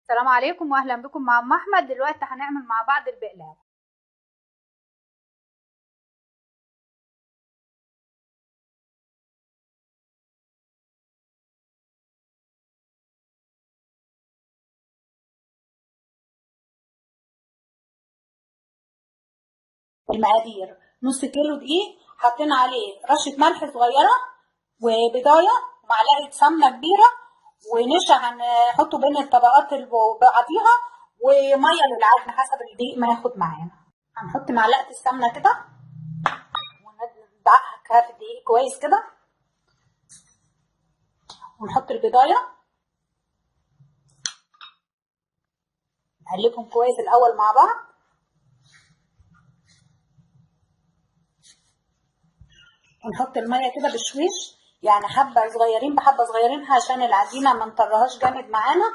السلام عليكم واهلا بكم مع ام احمد. دلوقتي هنعمل مع بعض البقلاوه. المقادير: نص كيلو دقيق حاطين عليه رشه ملح صغيرة وبضايه ومعلقة سمنه كبيرة ونشا هنحطه بين الطبقات اللي بعضيها، ومية للعجن حسب الدقيق ما ياخد معانا. هنحط معلقه السمنة كده وندعكها في الدقيق كويس كده، ونحط البضايه، نقلبهم كويس الاول مع بعض. ونحط المية كده بشويش، يعني حبه صغيرين بحبه صغيرين عشان العجينة ما نطرهاش جامد معانا.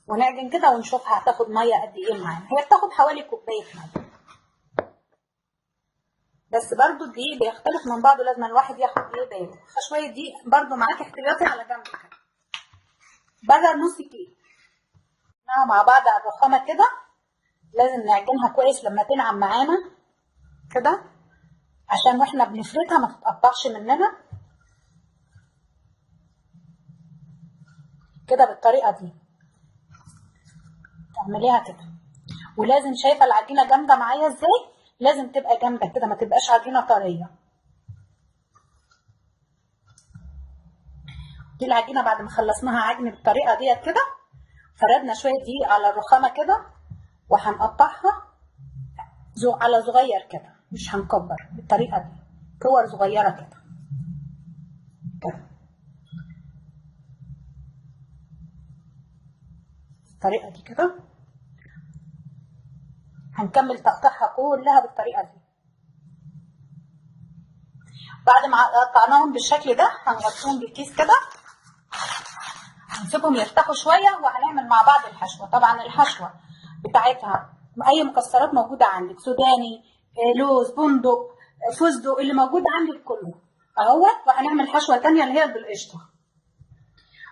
ونعجن كده ونشوفها هتاخد مية قد ايه معانا. هي بتاخد حوالي كوباية مية بس، برضو الدقيق بيختلف من بعضه، لازم الواحد ياخد ايه باله. شوية دقيق برضو معاك احتياطي على جنب كده، بدل نص كيلو. مع بعض على الرخامه كده، لازم نعجنها كويس لما تنعم معانا كده عشان واحنا بنفردها ما تتقطعش مننا كده بالطريقة دي. تعمليها كده، ولازم شايفه العجينة جامدة معايا ازاي؟ لازم تبقى جامدة كده، ما تبقاش عجينه طرية. دي العجينة بعد ما خلصناها عجن بالطريقة ديت كده، فردنا شوية دقيق على الرخامه كده، وهنقطعها على صغير كده، مش هنكبر بالطريقة دي، كور صغيرة كده كده بالطريقة دي كده. هنكمل تقطيعها كلها بالطريقة دي. بعد ما قطعناهم بالشكل ده هنغطيهم بالكيس كده، هنسيبهم يرتاحوا شوية، وهنعمل مع بعض الحشوه. طبعا الحشوه بتاعتها اي مكسرات موجودة عندك، سوداني، لوز، بندق، فستق، اللي موجود عندك كله اهوت. وهنعمل حشوه ثانية اللي هي بالقشطه،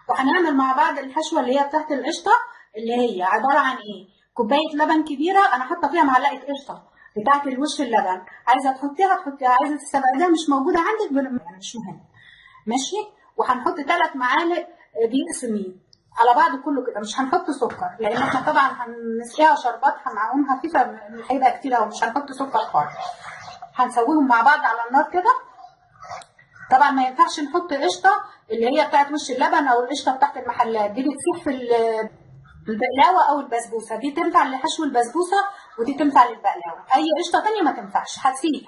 وهنعمل مع بعض الحشوه اللي هي بتاعت القشطه، اللي هي عبارة عن ايه؟ كوباية لبن كبيرة انا حاطه فيها معلقه قشطه بتاعت الوش اللبن، عايزه تحطيها تحطيها، عايزه تستبعديها مش موجودة عندك يعني مش مهم، ماشي. وهنحط 3 معالق دقيق سميد على بعض كله كده، مش هنحط سكر لان احنا طبعا هنسقيها شربات هنعومها فيه فهيبقى كتير قوي، مش هنحط سكر خالص. هنسويهم مع بعض على النار كده. طبعا ما ينفعش نحط قشطه اللي هي بتاعت وش اللبن او القشطه بتاعت المحلات دي، بتسيح في البقلاوه او البسبوسه. دي تنفع لحشو البسبوسه ودي تنفع للبقلاوه، اي قشطه ثانية ما تنفعش، هتسيح.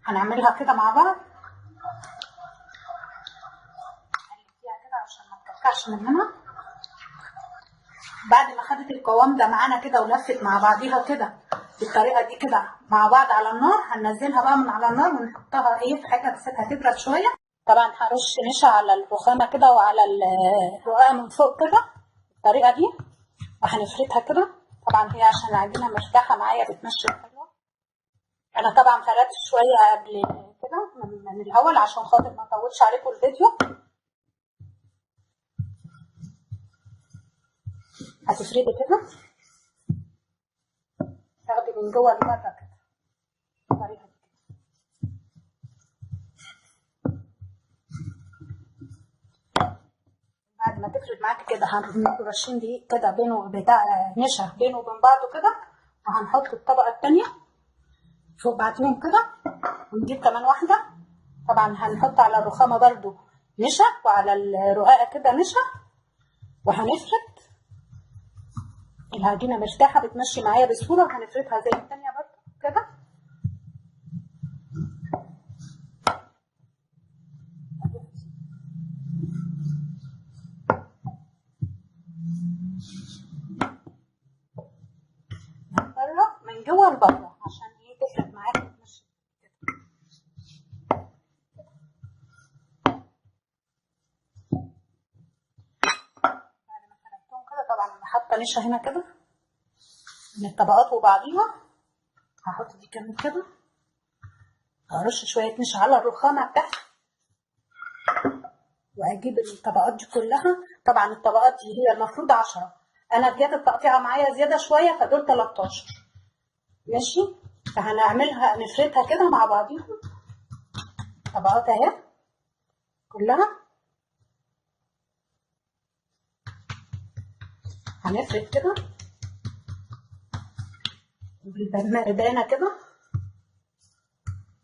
هنعملها كده مع بعض عشان ما تكلكعش مننا. بعد ما خدت القوام ده معانا كده ولفت مع بعضيها كده بالطريقة دي كده مع بعض على النار، هننزلها بقى من على النار ونحطها ايه في حاجة تسيبها تبرد شوية. طبعا هرش نشا على الرخامه كده وعلى الرقاقه من فوق كده بالطريقة دي، وهنفردها كده. طبعا هي عشان العجينة مرتاحة معايا بتمشي حلوة. انا طبعا فردت شوية قبل كده من الاول عشان خاطر ما اطولش عليكم الفيديو. هتفردي كده، تاخدي من جوه لبره كده بالطريقة دي. بعد ما تفرد معاكي كده هنروح رشين دقيق كده بينه بتاع نشا بينه وبين بعضه كده، وهنحط الطبقة الثانية فوق بعضهم كده، ونجيب كمان واحدة. طبعا هنحط على الرخامه برده نشا وعلى الرقاقه كده نشا، وهنفرد العجينة مرتاحة بتمشي معايا بسهولة. وهنفردها زي الثانية برده كده. من بره من جوه لبره عشان ايه تفرد معاك وتمشي كده. بعد ما فردتهم كده طبعا انا حاطه نشا هنا كده من الطبقات وبعضيها، هحط دي كمان كده، هرش شوية نشا على الرخامه بتاعتي، واجيب الطبقات دي كلها. طبعا الطبقات دي هي المفروض 10، انا جت التقطيعه معايا زيادة شوية فدول 13. ماشي، فهنعملها نفردها كده مع بعضيهم طبقات اهي كلها. هنفرد كده بالبردانه كده،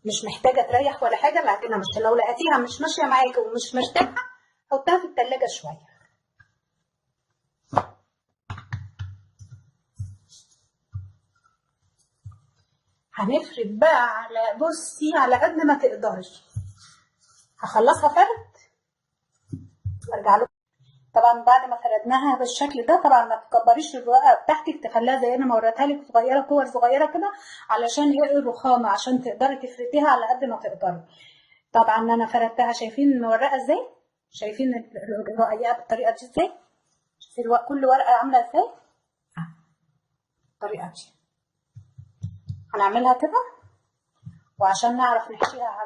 مش محتاجه تريح ولا حاجة. العجينة مش، لو لقيتيها مش ماشية معاكي ومش مرتاحة حطها في التلاجة شوية. هنفرد بقى على، بصي على قد ما تقدري. هخلصها فرد وارجع لكم. طبعا بعد ما فردناها بالشكل ده، طبعا ما تكبريش الرقة بتاعتك، تخليها زي انا ما وريتها لك صغيرة، كور صغيرة كده، علشان ايه الرخامه، عشان تقدري تفرديها على قد ما تقدري. طبعا انا فردتها، شايفين مورقه ازاي؟ شايفين الرقيقة بالطريقة دي ازاي؟ شايفين كل ورقة عامله ازاي؟ بالطريقة دي هنعملها كده. وعشان نعرف نحشيها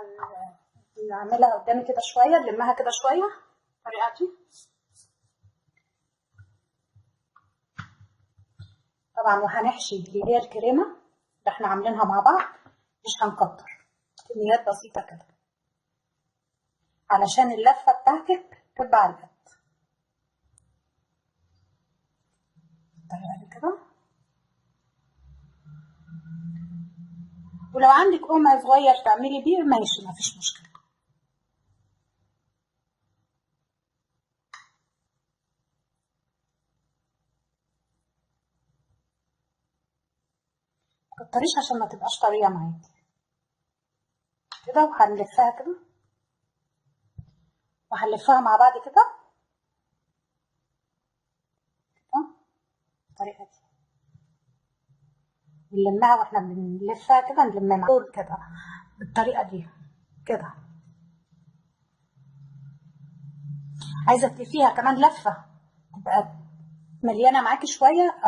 هنعملها قدامي كده شوية، نلمها كده شوية بالطريقة دي. طبعا وهنحشي اللي هي الكريمة اللي احنا عاملينها مع بعض، مش هنكتر، كميات بسيطة كده علشان اللفة بتاعتك تبقى على القد بالطريقة دي كده. ولو عندك قمع صغير تعملي بيه ماشي، مفيش مشكلة. متكتريش عشان ما تبقاش طرية معاكي كده. وهنلفها كده، وهنلفها مع بعض كده كده بالطريقة دي. نلمها واحنا بنلفها كده، نلمها مع كده بالطريقة دي كده. عايزه تلفيها كمان لفه تبقى مليانة معاكي شوية،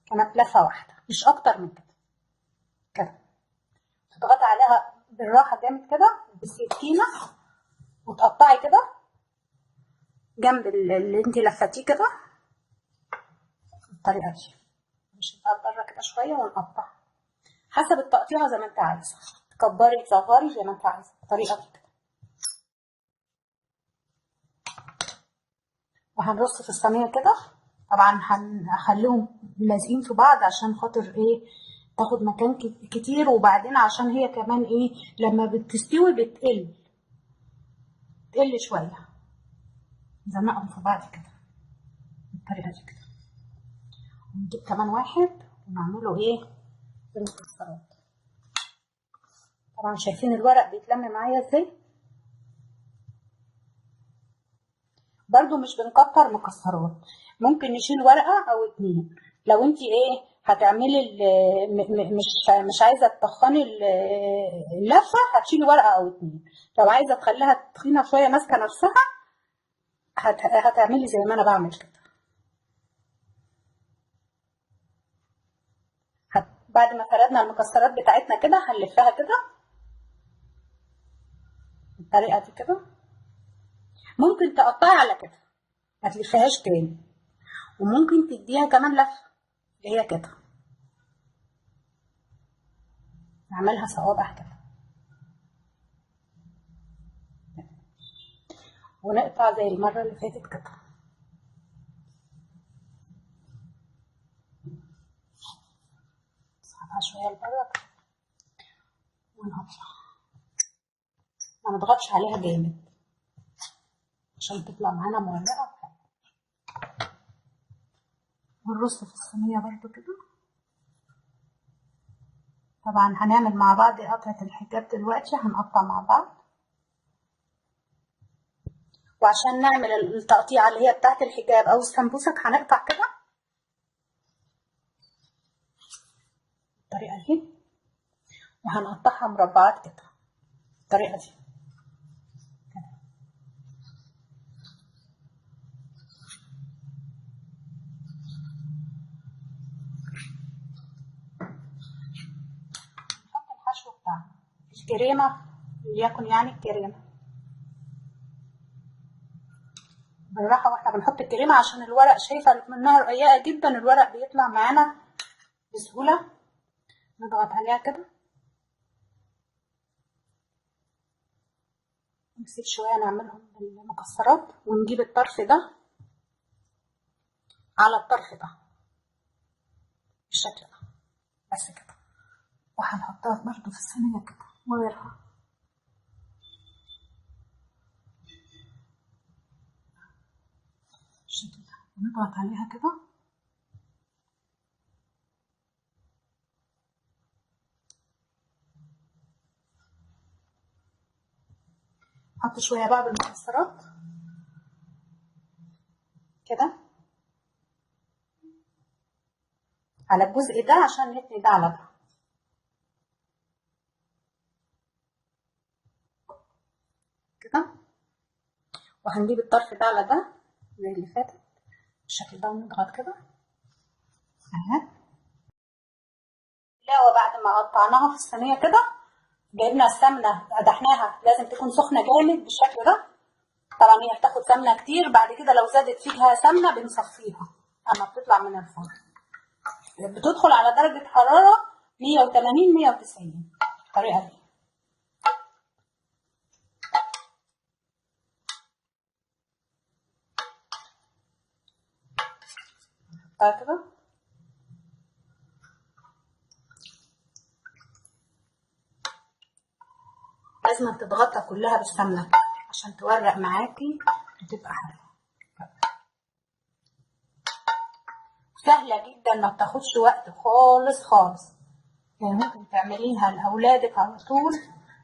كمان لفه واحدة مش اكتر من كده كده. تضغطي عليها بالراحة جامد كده بالسكينة، وتقطعي كده جنب اللي انت لفتيه كده بالطريقة دي. مش بره كده شوية ونقطع حسب التقطيعه زي ما انت عايزه، تكبري تصغري زي ما انت عايزه بالطريقة دي كده. وهنرص في الصينية كده. طبعا هنخليهم لازقين في بعض عشان خاطر ايه تاخد مكان كتير، وبعدين عشان هي كمان ايه لما بتستوي بتقل شوية. نزنقهم في بعض كده بالطريقة دي كده. ونجيب كمان واحد ونعمله ايه بالمكسرات. طبعا شايفين الورق بيتلم معايا ازاي؟ برضو مش بنكتر مكسرات، ممكن نشيل ورقة او اتنين. لو انت ايه هتعملي مش عايزه تطخني اللفة هتشيلي ورقة او اتنين. لو عايزه تخليها تخينة شوية ماسكه نفسها هتعملي زي ما انا بعمل كده. بعد ما فردنا المكسرات بتاعتنا كده هنلفها كده بالطريقة دي كده. ممكن تقطعي على كده ما تلفيهاش تاني، وممكن تديها كمان لفه اللي هي كده، نعملها صوابع كده ونقطع زي المرة اللي فاتت كده. نسحبها شوية لبره ونقطع، ما نضغطش عليها جامد عشان تطلع معانا مورقه. ونرص في الصينية برضو كده. طبعا هنعمل مع بعض قطعه الحجاب دلوقتي، هنقطع مع بعض. وعشان نعمل التقطيعه اللي هي بتاعه الحجاب او السمبوسك هنقطع كده بالطريقة دي، وهنقطعها مربعات كده بالطريقة دي. نحط الحشو بتاعنا الكريمة، ليكن يعني الكريمة بالراحة واحنا بنحط الكريمة عشان الورق، شايفه منها رقيقه جدا، الورق بيطلع معانا بسهولة. نضغط عليها كده، نسيب شوية نعملهم بالمكسرات، ونجيب الطرف ده على الطرف ده بالشكل ده بس كده، وهنحطها برضو في الصينية كده وغيرها. بالشكل ده، ونضغط عليها كده. نحط شوية بقى بالمكسرات كده على الجزء ده عشان نتني ده على ده. كده، وهنجيب الطرف ده على ده زي اللي فاتت بالشكل ده، ونضغط كده اهي. لا، وبعد ما قطعناها في الصينية كده، جايبنا السمنة قدحناها، لازم تكون سخنة جامد بالشكل ده. طبعا هي بتاخد سمنه كتير، بعد كده لو زادت فيها سمنه بنصفيها اما بتطلع من الفرن. بتدخل على درجه حرارة 180 190 الطريقة دي. نحطها كده. لازم تتغطى كلها بالسمنه عشان تورق معاكي وتبقى حلوة. سهلة جدا، ما بتاخدش وقت خالص خالص، يعني ممكن تعمليها لاولادك على طول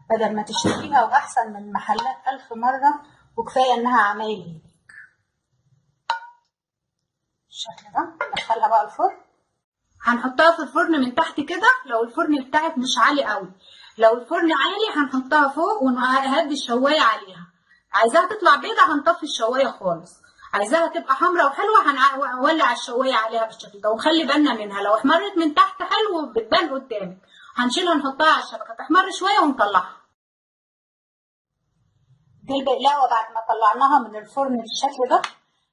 بدل ما تشتريها، واحسن من محلات 1000 مرة، وكفاية انها عمايل ايدك بالشكل ده. ندخلها بقى الفرن، هنحطها في الفرن من تحت كده لو الفرن بتاعك مش عالي قوي. لو الفرن عالي هنحطها فوق ونهدي الشوايه عليها. عايزاها تطلع بيضة هنطفي الشوايه خالص، عايزاها تبقى حمرا وحلوه هنولع الشوايه عليها بالشكل ده، ونخلي بالنا منها. لو احمرت من تحت حلو بتبان قدامك، هنشيلها نحطها على الشبكة تحمر شوية ونطلعها. دي البقلاوه بعد ما طلعناها من الفرن بالشكل ده،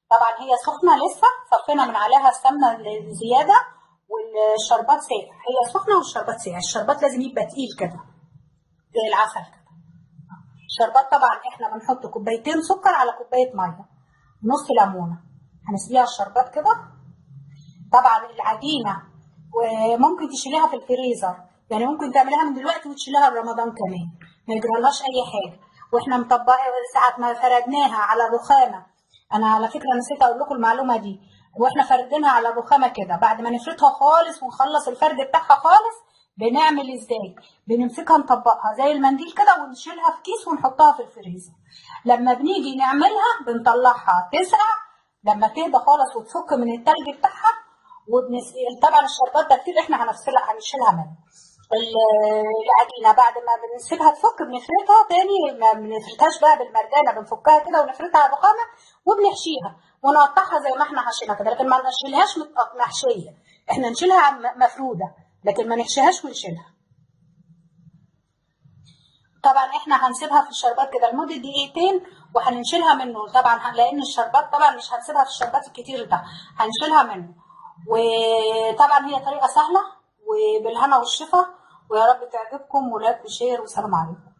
طبعا هي سخنة لسه، صفينا من عليها السمنة الزيادة والشربات ساقع، هي سخنة والشربات ساقع. الشربات لازم يبقى تقيل كده زي العسل كده. الشربات طبعا احنا بنحط كوبايتين سكر على كوباية مية، نص ليمونه، هنسقيها الشربات كده. طبعا العجينة وممكن تشيليها في الفريزر، يعني ممكن تعمليها من دلوقتي وتشيليها لرمضان كمان، ما يجرالهاش اي حاجة. واحنا مطبقه ساعة ما فردناها على الرخامه، انا على فكرة نسيت اقول لكم المعلومة دي، واحنا فردينها على الرخامه كده بعد ما نفردها خالص ونخلص الفرد بتاعها خالص، بنعمل ازاي؟ بنمسكها نطبقها زي المنديل كده ونشيلها في كيس ونحطها في الفريزر. لما بنيجي نعملها بنطلعها تسقع، لما تهدى خالص وتفك من التلج بتاعها، طبعا الشربات ده كتير احنا هنفصلها هنشيلها منه. العجينة بعد ما بنسيبها تفك بنفردها تاني، ما بنفردهاش بقى بالمرجانه، بنفكها كده ونفردها على الرخامه وبنحشيها ونقطعها زي ما احنا حشينها كده، لكن ما نشيلهاش محشيه، احنا نشيلها مفروده، لكن ما نحشيهاش ونشيلها. طبعا احنا هنسيبها في الشربات كده لمدة دقيقتين وهنشيلها منه، طبعا لان الشربات طبعا مش هنسيبها في الشربات الكتير ده، هنشيلها منه. وطبعا هي طريقه سهلة وبالهنا والشفا، ويا رب تعجبكم، و like و share، والسلام عليكم.